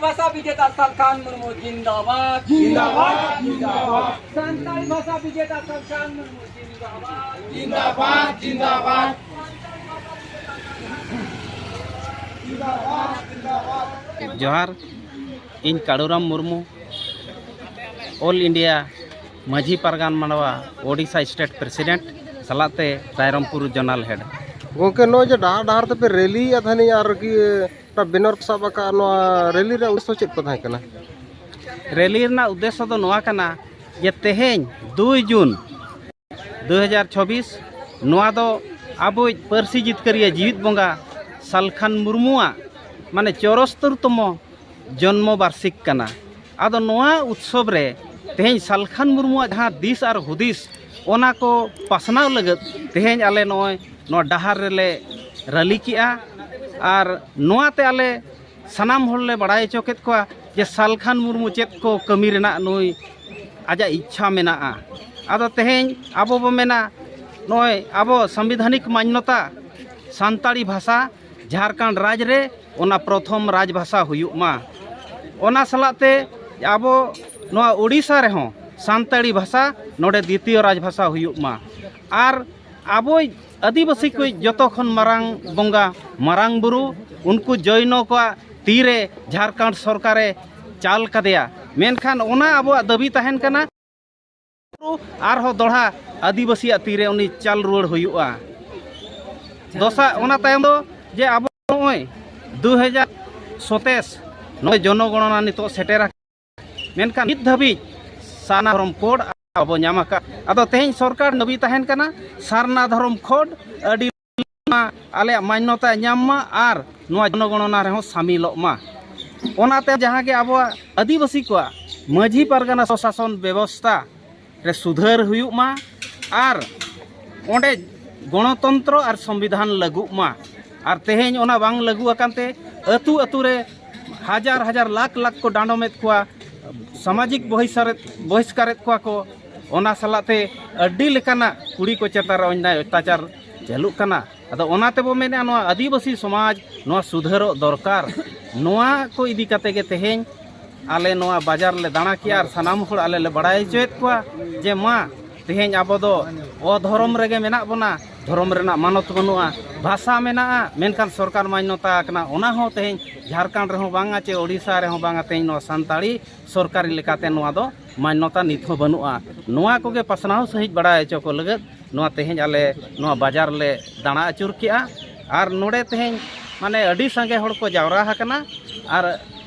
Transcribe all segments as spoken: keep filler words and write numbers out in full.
ᱵᱷᱟᱥᱟ ᱵᱤᱡᱮᱛᱟ ᱥᱟᱞᱠᱷᱟᱱ ᱢᱩᱨᱢᱩ ᱡᱤᱱᱫᱟᱵᱟᱫ᱾ ᱡᱤᱱᱫᱟᱵᱟᱫ, ᱡᱤᱱᱫᱟᱵᱟᱫ᱾ ᱥᱟᱱᱛᱟᱲᱤ ᱵᱷᱟᱥᱟ ᱵᱤᱡᱮᱛᱟ ᱥᱟᱞᱠᱷᱟᱱ ᱢᱩᱨᱢᱩ ᱡᱤᱱᱫᱟᱵᱟᱫ᱾ ᱡᱤᱱᱫᱟᱵᱟᱫ, ᱡᱤᱱᱫᱟᱵᱟᱫ᱾ ᱡᱚᱦᱟᱨ, ᱤᱧ ᱠᱟᱲᱩᱨᱟᱢ ᱢᱩᱨᱢᱩ, ᱚᱞ ᱤᱱᱰᱤᱭᱟ ᱢᱟᱹᱡᱷᱤ ᱯᱟᱨᱜᱟᱱ ᱢᱟᱰᱣᱟ ᱳᱰᱤᱥᱟ ᱥᱴᱮᱴ ᱯᱨᱮᱥᱤᱰᱮᱱᱴ ᱥᱟᱞᱟᱜ ᱛᱮ ᱨᱟᱭᱨᱚᱝᱯᱩᱨ ᱡᱳᱱᱟᱞ ᱦᱮᱰ᱾ ᱜᱚᱢᱠᱮ, ᱱᱚᱜᱼᱚᱭ ᱡᱮ ᱰᱟᱦᱟᱨ ᱰᱟᱦᱟᱨ ᱛᱮᱯᱮ ᱨᱮᱞᱤᱭᱮᱫᱼᱟ ᱛᱟᱦᱮᱱᱤᱧ ᱟᱨ ᱠᱤ ᱚᱱᱟ ᱵᱮᱱᱟᱨ ᱠᱚ ᱥᱟᱵ ᱟᱠᱟᱫ, ᱱᱚᱣᱟ ᱨᱮᱞᱤ ᱨᱮᱭᱟᱜ ᱩᱫᱽᱫᱮᱥᱥᱚ ᱪᱮᱫ ᱠᱚ ᱛᱟᱦᱮᱸ ᱠᱟᱱᱟ? ᱨᱮᱞᱤ ᱨᱮᱱᱟᱜ ᱩᱫᱽᱫᱮᱥᱥᱚ ᱫᱚ ᱱᱚᱣᱟ ᱠᱟᱱᱟ ᱡᱮ ᱛᱮᱦᱮᱧ ᱫᱩᱭ ᱡᱩᱱ ᱫᱩ ᱦᱟᱡᱟᱨ ᱪᱷᱚᱵᱵᱤᱥ, ᱱᱚᱣᱟ ᱫᱚ ᱟᱵᱚᱭᱤᱡ ᱯᱟᱹᱨᱥᱤ ᱡᱤᱛᱠᱟᱹᱨᱤᱭᱟᱹ ᱡᱤᱣᱤᱫ ᱵᱚᱸᱜᱟ ᱥᱟᱞᱠᱷᱟᱱ ᱢᱩᱨᱢᱩᱣᱟᱜ ᱢᱟᱱᱮ ᱪᱚᱨᱚᱥᱛᱳᱨᱛᱚᱢᱚ ᱡᱚᱱᱢᱚ ᱵᱟᱨᱥᱤᱠ ᱠᱟᱱᱟ᱾ ᱟᱫᱚ ᱱᱚᱣᱟ ᱩᱛᱥᱚᱵ ᱨᱮ ᱛᱮᱦᱮᱧ ᱥᱟᱞᱠᱷᱟᱱ ᱢᱩᱨᱢᱩᱣᱟᱜ ᱡᱟᱦᱟᱸ ᱫᱤᱥ ᱟᱨ ᱦᱩᱫᱤᱥ, ᱚᱱᱟ ᱠᱚ ᱯᱟᱥᱱᱟᱣ ᱞᱟᱹᱜᱤᱫ ᱛᱮᱦᱮᱧ ᱟᱞᱮ ᱱᱚᱜᱼᱚᱭ ᱱᱚᱣᱟ ᱰᱟᱦᱟᱨ ᱨᱮᱞᱮ ᱨᱟᱹᱞᱤ ᱠᱮᱜᱼᱟ᱾ ᱟᱨ ᱱᱚᱣᱟᱛᱮ ᱟᱞᱮ ᱥᱟᱱᱟᱢ ᱦᱚᱲ ᱞᱮ ᱵᱟᱲᱟᱭ ᱦᱚᱪᱚ ᱠᱮᱫ ᱠᱚᱣᱟ ᱡᱮ ᱥᱟᱞᱠᱷᱟᱱ ᱢᱩᱨᱢᱩ ᱪᱮᱫ ᱠᱚ ᱠᱟᱹᱢᱤ ᱨᱮᱱᱟᱜ ᱱᱩᱭ ᱟᱡᱟᱜ ᱤᱪᱪᱷᱟ ᱢᱮᱱᱟᱜᱼᱟ᱾ ᱟᱫᱚ ᱛᱮᱦᱮᱧ ᱟᱵᱚ ᱵᱚ ᱢᱮᱱᱟ, ᱱᱚᱜᱼᱚᱭ ᱟᱵᱚ ᱥᱟᱝᱵᱤᱫᱷᱟᱱᱤᱠ ᱢᱟᱱᱱᱚᱛᱟ ᱥᱟᱱᱛᱟᱲᱤ ᱵᱷᱟᱥᱟ ᱡᱷᱟᱲᱠᱷᱚᱸᱰ ᱨᱟᱡᱽ ᱨᱮ ᱚᱱᱟ ᱯᱨᱚᱛᱷᱚᱢ ᱨᱟᱡᱽ ᱵᱷᱟᱥᱟ ᱦᱩᱭᱩᱜ ᱢᱟ᱾ ᱚᱱᱟ ᱥᱟᱞᱟᱜ ᱛᱮ ᱟᱵᱚ ᱱᱚᱣᱟ ᱳᱰᱤᱥᱟ ᱨᱮᱦᱚᱸ ᱥᱟᱱᱛᱟᱲᱤ ᱵᱷᱟᱥᱟ ᱱᱚᱰᱮ ᱫᱤᱛᱤᱭᱚ ᱨᱟᱡᱽ ᱵᱷᱟᱥᱟ ᱦᱩᱭᱩᱜ ᱢᱟ᱾ ᱟᱨ ᱟᱵᱚᱭᱤᱡ ᱟᱹᱫᱤᱵᱟᱹᱥᱤ ᱠᱚᱭᱤᱡ ᱡᱚᱛᱚ ᱠᱷᱚᱱ ᱢᱟᱨᱟᱝ ᱵᱚᱸᱜᱟ, ᱢᱟᱨᱟᱝ ᱵᱩᱨᱩ, ᱩᱱᱠᱩ ᱡᱚᱭᱱᱚ ᱠᱚᱣᱟᱜ ᱛᱤᱨᱮ ᱡᱷᱟᱲᱠᱷᱚᱸᱰ ᱥᱚᱨᱠᱟᱨᱮ ᱪᱟᱞ ᱠᱟᱫᱮᱭᱟ᱾ ᱢᱮᱱᱠᱷᱟᱱ ᱚᱱᱟ ᱟᱵᱚᱣᱟᱜ ᱫᱟᱹᱵᱤ ᱛᱟᱦᱮᱱ ᱠᱟᱱᱟ, ᱟᱨᱦᱚᱸ ᱫᱚᱲᱦᱟ ᱟᱹᱫᱤᱵᱟᱹᱥᱤᱭᱟᱜ ᱛᱤᱨᱮ ᱩᱱᱤ ᱪᱟᱞ ᱨᱩᱣᱟᱹᱲ ᱦᱩᱭᱩᱜᱼᱟ᱾ ᱫᱚᱥᱟᱨ, ᱚᱱᱟ ᱛᱟᱭᱚᱢ ᱫᱚ ᱡᱮ ᱟᱵᱚ ᱱᱚᱜᱼᱚᱭ ᱫᱩ ᱦᱟᱡᱟᱨ ᱥᱚᱛᱮᱥ, ᱱᱚᱜᱼᱚᱭ ᱡᱚᱱᱚᱜᱚᱬᱚᱱᱟ ᱱᱤᱛᱚᱜ ᱥᱮᱴᱮᱨ ᱟᱠᱟᱱᱟ, ᱢᱮᱱᱠᱷᱟᱱ ᱱᱤᱛ ᱫᱷᱟᱹᱵᱤᱡ ᱥᱟᱨᱱᱟ ᱫᱷᱚᱨᱚᱢ ᱠᱳᱰ ᱟᱵᱚ ᱧᱟᱢ ᱟᱠᱟᱫ᱾ ᱟᱫᱚ ᱛᱮᱦᱮᱧ ᱥᱚᱨᱠᱟᱨ ᱫᱟᱹᱵᱤ ᱛᱟᱦᱮᱱ ᱠᱟᱱᱟ ᱥᱟᱨᱱᱟ ᱫᱷᱚᱨᱚᱢ ᱠᱳᱰ ᱟᱹᱰᱤ ᱢᱟ ᱟᱞᱮᱭᱟᱜ ᱢᱟᱱᱱᱚᱛᱟ ᱧᱟᱢ ᱢᱟ ᱟᱨ ᱱᱚᱣᱟ ᱡᱚᱱᱚᱜᱚᱬᱚᱱᱟ ᱨᱮᱦᱚᱸ ᱥᱟᱢᱤᱞᱚᱜ ᱢᱟ᱾ ᱚᱱᱟᱛᱮ ᱡᱟᱦᱟᱸ ᱜᱮ ᱟᱵᱚᱣᱟᱜ ᱟᱹᱫᱤᱵᱟᱹᱥᱤ ᱠᱚᱣᱟᱜ ᱢᱟᱹᱡᱷᱤ ᱯᱟᱨᱜᱟᱱᱟ ᱥᱚᱥᱟᱥᱚᱱ ᱵᱮᱵᱚᱥᱛᱷᱟ ᱨᱮ ᱥᱩᱫᱷᱟᱹᱨ ᱦᱩᱭᱩᱜ ᱢᱟ ᱟᱨ ᱚᱸᱰᱮ ᱜᱚᱬᱚᱛᱚᱱᱛᱨᱚ ᱟᱨ ᱥᱚᱝᱵᱤᱫᱷᱟᱱ ᱞᱟᱹᱜᱩᱜ ᱢᱟ᱾ ᱟᱨ ᱛᱮᱦᱮᱧ ᱚᱱᱟ ᱵᱟᱝ ᱞᱟᱹᱜᱩ ᱟᱠᱟᱱ ᱛᱮ ᱟᱹᱛᱩ ᱟᱹᱛᱩ ᱨᱮ ᱦᱟᱡᱟᱨ ᱦᱟᱡᱟᱨ, ᱞᱟᱠᱷ ᱞᱟᱠᱷ ᱠᱚ ᱰᱟᱸᱰᱚᱢᱮᱫ ᱠᱚᱣᱟ, ᱥᱟᱢᱟᱡᱤᱠ ᱵᱚᱦᱤᱥᱟᱨᱮᱫ-, ᱵᱚᱦᱤᱥᱠᱟᱨᱮᱫ ᱠᱚᱣᱟ ᱠᱚ᱾ ᱚᱱᱟ ᱥᱟᱞᱟᱜ ᱛᱮ ᱟᱹᱰᱤ ᱞᱮᱠᱟᱱᱟᱜ ᱠᱩᱲᱤ ᱠᱚ ᱪᱮᱛᱟᱱ ᱨᱮ ᱚᱱᱱᱭᱟᱭ ᱚᱛᱛᱟᱪᱟᱨ ᱪᱟᱹᱞᱩᱜ ᱠᱟᱱᱟ᱾ ᱟᱫᱚ ᱚᱱᱟ ᱛᱮᱵᱚ ᱢᱮᱱᱮᱫᱼᱟ, ᱱᱚᱣᱟ ᱟᱹᱫᱤᱵᱟᱹᱥᱤ ᱥᱚᱢᱟᱡᱽ ᱱᱚᱣᱟ ᱥᱩᱫᱷᱟᱹᱨᱚᱜ ᱫᱚᱨᱠᱟᱨ᱾ ᱱᱚᱣᱟ ᱠᱚ ᱤᱫᱤ ᱠᱟᱛᱮ ᱜᱮ ᱛᱮᱦᱮᱧ ᱟᱞᱮ ᱱᱚᱣᱟ ᱵᱟᱡᱟᱨ ᱞᱮ ᱫᱟᱬᱟ ᱠᱮᱜᱼᱟ ᱟᱨ ᱥᱟᱱᱟᱢ ᱦᱚᱲ ᱟᱞᱮ ᱞᱮ ᱵᱟᱲᱟᱭ ᱦᱚᱪᱚᱭᱮᱫ ᱠᱚᱣᱟ ᱡᱮ ᱢᱟ ᱛᱮᱦᱮᱧ ᱟᱵᱚ ᱫᱚ ᱚᱫᱷᱚᱨᱚᱢ ᱨᱮᱜᱮ ᱢᱮᱱᱟᱜ ᱵᱚᱱᱟ, ᱫᱷᱚᱨᱚᱢ ᱨᱮᱱᱟᱜ ᱢᱟᱱᱚᱛ ᱵᱟᱹᱱᱩᱜᱼᱟ, ᱵᱷᱟᱥᱟ ᱢᱮᱱᱟᱜᱼᱟ ᱢᱮᱱᱠᱷᱟᱱ ᱥᱚᱨᱠᱟᱨ ᱢᱟᱱᱱᱚᱛᱟ ᱟᱠᱟᱱᱟ, ᱚᱱᱟ ᱦᱚᱸ ᱛᱮᱦᱮᱧ ᱡᱷᱟᱲᱠᱷᱚᱸᱰ ᱨᱮᱦᱚᱸ ᱵᱟᱝᱟ ᱪᱮ ᱳᱰᱤᱥᱟ ᱨᱮᱦᱚᱸ ᱵᱟᱝᱟ, ᱛᱮᱦᱮᱧ ᱱᱚᱣᱟ ᱥᱟᱱᱛᱟᱲᱤ ᱥᱚᱨᱠᱟᱨᱤ ᱞᱮᱠᱟᱛᱮ ᱱᱚᱣᱟ ᱫᱚ ᱢᱟᱱᱱᱚᱛᱟ ᱱᱤᱛ ᱦᱚᱸ ᱵᱟᱹᱱᱩᱜᱼᱟ᱾ ᱱᱚᱣᱟ ᱠᱚᱜᱮ ᱯᱟᱥᱱᱟᱣ ᱥᱟᱺᱦᱤᱡ ᱵᱟᱲᱟᱭ ᱦᱚᱪᱚ ᱠᱚ ᱞᱟᱹᱜᱤᱫ ᱱᱚᱣᱟ ᱛᱮᱦᱮᱧ ᱟᱞᱮ ᱱᱚᱣᱟ ᱵᱟᱡᱟᱨ ᱞᱮ ᱫᱟᱬᱟ ᱟᱹᱪᱩᱨ ᱠᱮᱜᱼᱟ᱾ ᱟᱨ ᱱᱚᱰᱮ ᱛᱮᱦᱮᱧ ᱢᱟᱱᱮ ᱟᱹᱰᱤ ᱥᱟᱸᱜᱮ ᱦᱚᱲ ᱠᱚ ᱡᱟᱣᱨᱟ ᱟᱠᱟᱱᱟ ᱟᱨ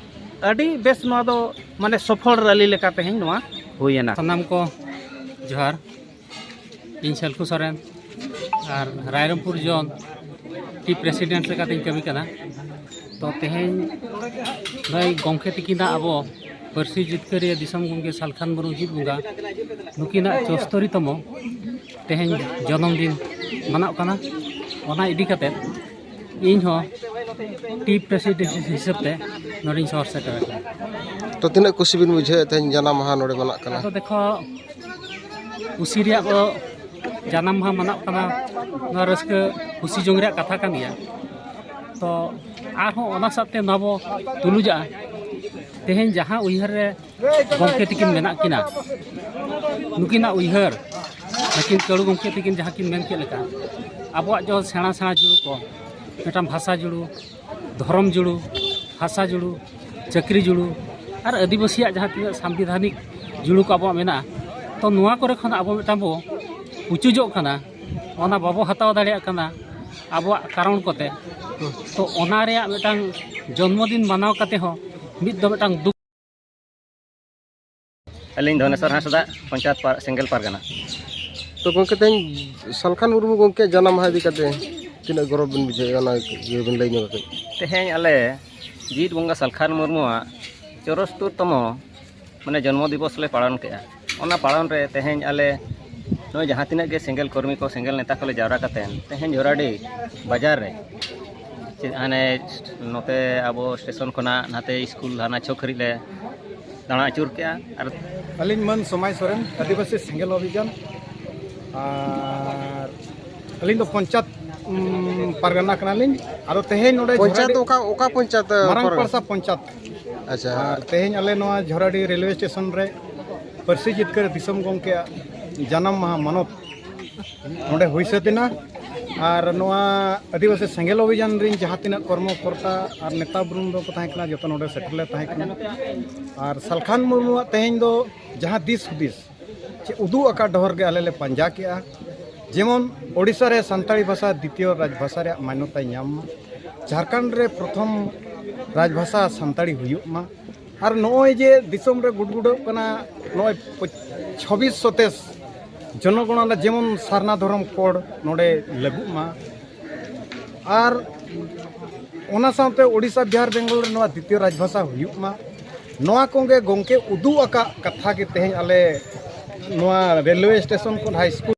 ᱟᱹᱰᱤ ᱵᱮᱥ ᱱᱚᱣᱟ ᱫᱚ ᱢᱟᱱᱮ ᱥᱚᱯᱷᱚᱞ ᱨᱮᱞᱤ ᱞᱮᱠᱟ ᱛᱮᱦᱮᱧ ᱱᱚᱣᱟ ᱦᱩᱭᱮᱱᱟ᱾ ᱥᱟᱱᱟᱢ ᱠᱚ ᱡᱚᱦᱟᱨ᱾ ᱤᱧ ᱥᱟᱞᱠᱷᱩ ᱥᱚᱨᱮᱱ ᱟᱨ ᱨᱟᱭᱨᱚᱝᱯᱩᱨ ᱡᱳᱱ ᱴᱤ ᱯᱨᱮᱥᱤᱰᱮᱱᱴ ᱞᱮᱠᱟᱛᱤᱧ ᱠᱟᱹᱢᱤ ᱠᱟᱱᱟ᱾ ᱛᱚ ᱛᱮᱦᱮᱧ ᱱᱩᱭ ᱜᱚᱢᱠᱮ ᱛᱤᱠᱤᱱᱟᱜ ᱟᱵᱚ ᱯᱟᱹᱨᱥᱤ ᱡᱤᱛᱠᱟᱹᱨᱤᱭᱟᱹ ᱫᱤᱥᱚᱢ ᱜᱚᱢᱠᱮ ᱥᱟᱞᱠᱷᱟᱱ ᱢᱩᱨᱢᱩ ᱡᱤᱛ ᱵᱚᱸᱜᱟ ᱱᱩᱠᱤᱱᱟᱜ ᱪᱳᱥᱛᱚᱨᱤ ᱛᱚᱢᱚ ᱛᱮᱦᱮᱧ ᱡᱚᱱᱚᱢ ᱫᱤᱱ ᱢᱟᱱᱟᱜ ᱠᱟᱱᱟ᱾ ᱚᱱᱟ ᱤᱫᱤ ᱠᱟᱛᱮᱫ ᱤᱧ ᱦᱚᱸ ᱴᱤ ᱯᱨᱮᱥᱤᱰᱮᱱᱴ ᱦᱤᱥᱟᱹᱵ ᱛᱮ ᱱᱚᱰᱮᱧ ᱥᱚᱦᱚᱨ ᱥᱮᱴᱮᱨ ᱟᱠᱟᱱᱟ᱾ ᱛᱚ ᱛᱤᱱᱟᱹᱜ ᱠᱩᱥᱤ ᱵᱤᱱ ᱵᱩᱡᱷᱟᱹᱣᱮᱫ ᱛᱮᱦᱮᱧ ᱡᱟᱱᱟᱢ ᱢᱟᱦᱟ ᱱᱚᱰᱮ ᱢᱟᱱᱟᱜ ᱠᱟᱱᱟ? ᱟᱫᱚ ᱫᱮᱠᱷᱚ, ᱠᱩᱥᱤ ᱨᱮᱭᱟᱜ ᱫᱚ ᱡᱟᱱᱟᱢ ᱢᱟᱦᱟ ᱢᱟᱱᱟᱜ ᱠᱟᱱᱟ, ᱱᱚᱣᱟ ᱨᱟᱹᱥᱠᱟᱹ ᱠᱩᱥᱤ ᱡᱚᱝ ᱨᱮᱭᱟᱜ ᱠᱟᱛᱷᱟ ᱠᱟᱱ ᱜᱮᱭᱟ᱾ ᱛᱚ ᱟᱨᱦᱚᱸ ᱚᱱᱟ ᱥᱟᱶᱛᱮ ᱱᱚᱣᱟ ᱵᱚ ᱛᱩᱞᱩᱡᱟᱜᱼᱟ, ᱛᱮᱦᱮᱧ ᱡᱟᱦᱟᱸ ᱩᱭᱦᱟᱹᱨ ᱨᱮ ᱜᱚᱢᱠᱮ ᱛᱤᱠᱤᱱ ᱢᱮᱱᱟᱜ ᱠᱤᱱᱟ, ᱱᱩᱠᱤᱱᱟᱜ ᱩᱭᱦᱟᱹᱨ, ᱱᱩᱠᱤᱱ ᱠᱟᱹᱲᱩ ᱜᱚᱢᱠᱮ ᱛᱤᱠᱤᱱ ᱡᱟᱦᱟᱸ ᱠᱤᱱ ᱢᱮᱱ ᱠᱮᱫ ᱞᱮᱠᱟ, ᱟᱵᱚᱣᱟᱜ ᱡᱚ ᱥᱮᱬᱟ ᱥᱮᱬᱟ ᱡᱩᱲᱩ ᱠᱚ, ᱢᱤᱫᱴᱟᱝ ᱵᱷᱟᱥᱟ ᱡᱩᱲᱩ, ᱫᱷᱚᱨᱚᱢ ᱡᱩᱲᱩ, ᱦᱟᱥᱟ ᱡᱩᱲᱩ, ᱪᱟᱹᱠᱨᱤ ᱡᱩᱲᱩ ᱟᱨ ᱟᱹᱫᱤᱵᱟᱹᱥᱤᱭᱟᱜ ᱡᱟᱦᱟᱸ ᱛᱤᱱᱟᱹᱜ ᱥᱟᱝᱵᱤᱫᱷᱟᱱᱤᱠ ᱡᱩᱲᱩ ᱠᱚ ᱟᱵᱚᱣᱟᱜ ᱢᱮᱱᱟᱜᱼᱟ, ᱛᱚ ᱱᱚᱣᱟ ᱠᱚᱨᱮ ᱠᱷᱚᱱ ᱟᱵᱚ ᱢᱤᱫᱴᱟᱝ ᱵᱚ ᱯᱩᱪᱩᱡᱚᱜ ᱠᱟᱱᱟ, ᱚᱱᱟ ᱵᱟᱵᱚ ᱦᱟᱛᱟᱣ ᱫᱟᱲᱮᱭᱟᱜ ᱠᱟᱱᱟ ᱟᱵᱚᱣᱟᱜ ᱠᱟᱨᱚᱱ ᱠᱚᱛᱮ᱾ ᱛᱚ ᱚᱱᱟ ᱨᱮᱭᱟᱜ ᱢᱤᱫᱴᱟᱝ ᱡᱚᱱᱢᱚ ᱫᱤᱱ ᱢᱟᱱᱟᱣ ᱠᱟᱛᱮ ᱦᱚᱸ ᱢᱤᱫ ᱫᱚ ᱢᱤᱫᱴᱟᱝ ᱫᱩᱠ᱾ ᱟᱹᱞᱤᱧ ᱫᱷᱚᱱᱮᱥᱣᱚᱨ ᱦᱟᱸᱥᱫᱟ, ᱯᱚᱧᱪᱟᱭᱮᱛ ᱯᱟᱨ-, ᱥᱮᱸᱜᱮᱞ ᱯᱟᱨᱜᱟᱱᱟ᱾ ᱛᱚ ᱜᱚᱢᱠᱮ, ᱛᱮᱦᱮᱧ ᱥᱟᱞᱠᱷᱟᱱ ᱢᱩᱨᱢᱩ ᱜᱚᱢᱠᱮ ᱡᱟᱱᱟᱢ ᱢᱟᱦᱟ ᱤᱫᱤ ᱠᱟᱛᱮ ᱛᱤᱱᱟᱹᱜ ᱜᱚᱨᱚᱵᱽ ᱵᱤᱱ ᱵᱩᱡᱷᱟᱹᱣᱮᱫᱼᱟ, ᱚᱱᱟ ᱤᱭᱟᱹ ᱵᱤᱱ ᱞᱟᱹᱭ ᱧᱚᱜ ᱠᱟᱹᱡ? ᱛᱮᱦᱮᱧ ᱟᱞᱮ ᱡᱤᱛ ᱵᱚᱸᱜᱟ ᱥᱟᱞᱠᱷᱟᱱ ᱢᱩᱨᱢᱩᱣᱟᱜ ᱪᱚᱨᱚᱥᱛᱩᱨ ᱛᱚᱢᱚ ᱢᱟᱱᱮ ᱡᱚᱱᱢᱚ ᱫᱤᱵᱚᱥ ᱞᱮ ᱯᱟᱞᱚᱱ ᱠᱮᱜᱼᱟ᱾ ᱚᱱᱟ ᱯᱟᱞᱚᱱ ᱨᱮ ᱛᱮᱦᱮᱧ ᱟᱞᱮ ᱱᱚᱜᱼᱚᱭ ᱡᱟᱦᱟᱸ ᱛᱤᱱᱟᱹᱜ ᱜᱮ ᱥᱮᱸᱜᱮᱞ ᱠᱚᱨᱢᱤ ᱠᱚ, ᱥᱮᱸᱜᱮᱞ ᱱᱮᱛᱟ ᱠᱚᱞᱮ ᱡᱟᱣᱨᱟ ᱠᱟᱛᱮᱱ ᱛᱮᱦᱮᱧ ᱡᱷᱚᱨᱟᱰᱤ ᱵᱟᱡᱟᱨ ᱨᱮ ᱪᱮᱫ ᱦᱟᱱᱮ ᱱᱚᱛᱮ ᱟᱵᱚ ᱥᱴᱮᱥᱚᱱ ᱠᱷᱚᱱᱟᱜ ᱱᱟᱛᱮ ᱥᱠᱩᱞ ᱦᱟᱱᱟ ᱪᱷᱚᱠ ᱦᱟᱹᱨᱤᱡ ᱞᱮ ᱫᱟᱬᱟ ᱟᱹᱪᱩᱨ ᱠᱮᱜᱼᱟ᱾ ᱟᱨ ᱟᱹᱞᱤᱧ ᱢᱟᱹᱱ ᱥᱚᱢᱟᱭ ᱥᱚᱨᱮᱱ, ᱟᱹᱫᱤᱵᱟᱹᱥᱤ ᱥᱮᱸᱜᱮᱞ ᱚᱵᱷᱤᱡᱟᱱ, ᱟᱨ ᱟᱹᱞᱤᱧ ᱫᱚ ᱯᱚᱧᱪᱟᱭᱮᱛ ᱩᱸ, ᱯᱟᱨᱜᱟᱱᱟ ᱠᱟᱱᱟᱞᱤᱧ᱾ ᱟᱫᱚ ᱛᱮᱦᱮᱧ ᱱᱚᱰᱮ ᱯᱚᱧᱪᱟᱭᱮᱛ ᱡᱷᱚᱨᱟᱰᱤ ᱫᱚ ᱚᱠᱟ, ᱚᱠᱟ ᱯᱚᱧᱪᱟᱭᱮᱛ, ᱢᱟᱨᱟᱝ ᱯᱟᱨᱜᱟᱱᱟ? ᱯᱟᱲᱥᱟ ᱯᱚᱧᱪᱟᱭᱮᱛ᱾ ᱟᱪᱪᱷᱟ᱾ ᱟᱨ ᱛᱮᱦᱮᱧ ᱟᱞᱮ ᱱᱚᱣᱟ ᱡᱷᱚᱨᱟᱰᱤ ᱨᱮᱞᱣᱮ ᱥᱴᱮᱥᱚᱱ ᱨᱮ ᱯᱟᱹᱨᱥᱤ ᱡᱤᱛᱠᱟᱹᱨ ᱫᱤᱥᱚᱢ ᱜᱚᱢᱠᱮᱭᱟᱜ ᱡᱟᱱᱟᱢ ᱢᱟᱦᱟ ᱢᱟᱱᱚᱛ ᱱᱚᱰᱮ ᱦᱩᱭ ᱥᱟᱹᱛ ᱮᱱᱟ᱾ ᱟᱨ ᱱᱚᱣᱟ ᱟᱹᱫᱤᱵᱟᱹᱥᱤ ᱥᱮᱸᱜᱮᱞ ᱚᱵᱷᱤᱡᱟᱱ ᱨᱤᱱ ᱡᱟᱦᱟᱸ ᱛᱤᱱᱟᱹᱜ ᱠᱚᱨᱢᱚᱠᱚᱨᱛᱟ ᱟᱨ ᱱᱮᱛᱟ ᱵᱨᱤᱱᱫᱚ ᱠᱚ ᱛᱟᱦᱮᱸ ᱠᱟᱱᱟ, ᱡᱚᱛᱚ ᱱᱚᱰᱮ ᱥᱮᱴᱮᱨ ᱞᱮ ᱛᱟᱦᱮᱸ ᱠᱟᱱᱟ᱾ ᱟᱨ ᱥᱟᱞᱠᱷᱟᱱ ᱢᱩᱨᱢᱩᱣᱟᱜ ᱛᱮᱦᱮᱧ ᱫᱚ ᱡᱟᱦᱟᱸ ᱫᱤᱥ ᱦᱩᱫᱤᱥ ᱪᱮ ᱩᱫᱩᱜ ᱟᱠᱟᱫ ᱰᱚᱦᱚᱨ ᱜᱮ ᱟᱞᱮ ᱞᱮ ᱯᱟᱸᱡᱟ ᱠᱮᱜᱼᱟ᱾ ᱡᱮᱢᱚᱱ ᱳᱰᱤᱥᱟ ᱨᱮ ᱥᱟᱱᱛᱟᱲᱤ ᱵᱷᱟᱥᱟ ᱫᱤᱛᱤᱭᱚ ᱨᱟᱡᱽᱵᱷᱟᱥᱟ ᱨᱮᱭᱟᱜ ᱢᱟᱱᱭᱚᱛᱟᱭ ᱧᱟᱢ ᱢᱟ, ᱡᱷᱟᱲᱠᱷᱚᱸᱰ ᱨᱮ ᱯᱨᱚᱛᱷᱚᱢ ᱨᱟᱡᱽᱵᱷᱟᱥᱟ ᱥᱟᱱᱛᱟᱲᱤ ᱦᱩᱭᱩᱜ ᱢᱟ᱾ ᱟᱨ ᱱᱚᱜᱼᱚᱭ ᱡᱮ ᱫᱤᱥᱚᱢ ᱨᱮ ᱜᱩᱰᱜᱩᱰᱟᱹᱜ ᱠᱟᱱᱟ, ᱱᱚᱜᱼᱚᱭ ᱯᱚ-, ᱪᱷᱚᱵᱵᱤᱥ ᱥᱚᱛᱮᱥ ᱡᱚᱱᱚᱜᱚᱬᱚᱱᱟ ᱡᱮᱢᱚᱱ ᱥᱟᱨᱱᱟ ᱫᱷᱚᱨᱚᱢ ᱠᱳᱰ ᱱᱚᱰᱮ ᱞᱟᱹᱜᱩᱜ ᱢᱟ᱾ ᱟᱨ ᱚᱱᱟ ᱥᱟᱶᱛᱮ ᱳᱰᱤᱥᱟ, ᱵᱤᱦᱟᱨ, ᱵᱮᱝᱜᱚᱞ ᱨᱮ ᱱᱚᱣᱟ ᱫᱤᱛᱤᱭᱚ ᱨᱟᱡᱽᱵᱷᱟᱥᱟ ᱦᱩᱭᱩᱜ ᱢᱟ, ᱱᱚᱣᱟ ᱠᱚᱜᱮ ᱜᱚᱢᱠᱮ ᱩᱫᱩᱜ ᱟᱠᱟᱫ ᱠᱟᱛᱷᱟ ᱜᱮ ᱛᱮᱦᱮᱧ ᱟᱞᱮ ᱱᱚᱣᱟ ᱨᱮᱞᱣᱮ ᱥᱴᱮᱥᱚᱱ ᱠᱷᱚᱱ ᱦᱟᱭ ᱥᱠᱩᱞ